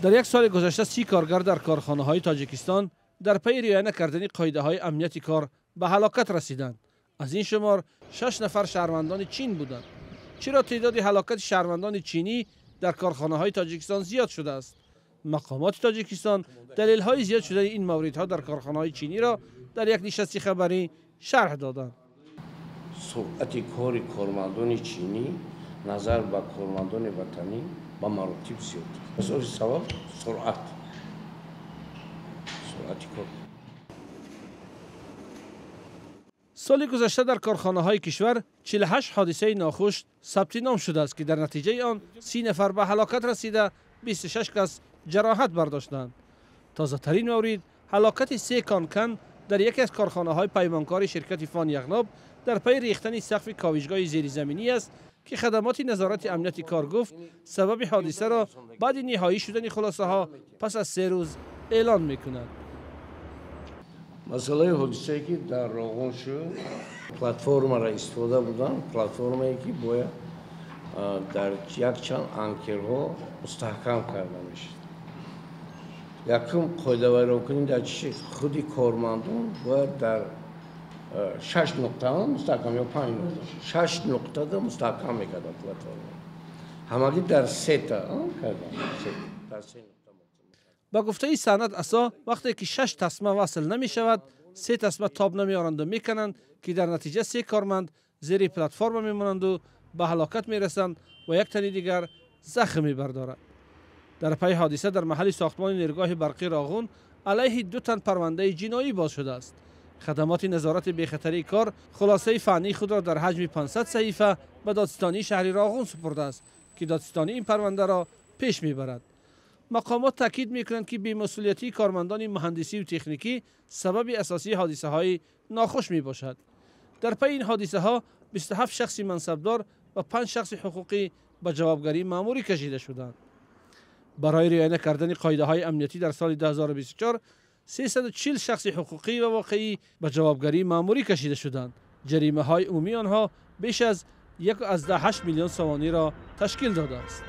Дар як соли гузашта 30 коргар дар корхонаҳои Тоҷикистон дар пайи риоя накардани қоидаҳои амнияти кор ба ҳалокат расиданд. Аз ин шумор 6 нафар шаҳрвандони Чин буданд. Чаро теъдоди ҳалокати шаҳрвандони чинӣ дар корхонаҳои Тоҷикистон зиёд шудааст? Мақомоти Тоҷикистон далелҳои зиёд шудани ин мавридҳо дар корхонаҳои чиниро дар як нишасти хабарӣ шарҳ доданд. Суръати кори кормандони чинӣ назар ба кормандони ватанӣ ба маротиб зиёд. Асоси сабаб суръат. Суръати кор. Соли гузашта дар корхонаҳои кишвар 48 ҳодисаи нохуш сабти ном шудааст, ки дар натиҷаи он 30 нафар ба ҳалокат расида, 26 кас ҷароҳат бардоштанд. Тозатарин маврид ҳалокати 3 конкан дар яке аз корхонаҳои паймонкори ширкати Фон Яғноб дар пайи рехтани сақфи ковишгоҳи зеризаминӣ аст, ки хадамоти назорати амнияти кор гуфт сабаби ҳодисаро баъди ниҳоӣ шудани хулосаҳо пас аз 3 рӯз эълон мекунад. Масъалаи ҳодисае ки дар Роғун шуд, платформаро истифода буданд, платформае ки бояд дар якчанд анкерҳо мустаҳкам карда мешуд. Якум қоидавайронкунӣ дар чӣ? Худи кормандон бояд дар 6 нуқта мустаҳкам ё 5 нуқта, 6 нуқтада мустаҳкам мекарданд платформа. Ҳамагӣ дар 3 та карданд, дар 3 нуқта. Ба гуфтаи Санъат Асо, вақте ки 6 тасма васл намешавад, 3 тасма тоб намеоранду мекананд, ки дар натиҷа 3 корманд зери платформа мемонанду ба ҳалокат мерасанд ва як тани дигар захм мебардорад. Дар пайи ҳодиса дар маҳалли сохтмони нерӯгоҳи барқи Роғун алайҳи 2 тан парвандаи ҷиноӣ боз шудааст. Хадамоти назорати бехатарии кор хулосаи фаннии худро дар ҳаҷми 500 саҳифа ба додситонии шаҳри Роғун супурдааст, ки додситонӣ ин парвандаро пеш мебарад. Мақомот таъкид мекунанд, ки бемасъулиятии кормандони муҳандисию техникӣ сабаби асосии ҳодисаҳои нохуш мебошад. Дар пайи ин ҳодисаҳо 27 шахси мансабдор ва 5 шахси ҳуқуқӣ ба ҷавобгарии маъмурӣ кашида шуданд. Барои риоя накардани қоидаҳои амниятӣ дар соли 2024 340 шахси ҳуқуқӣ ва воқеӣ ба ҷавобгарии маъмурӣ кашида шуданд. Ҷаримаҳои умумии онҳо беш аз 1,8 миллион сомониро ташкил додааст.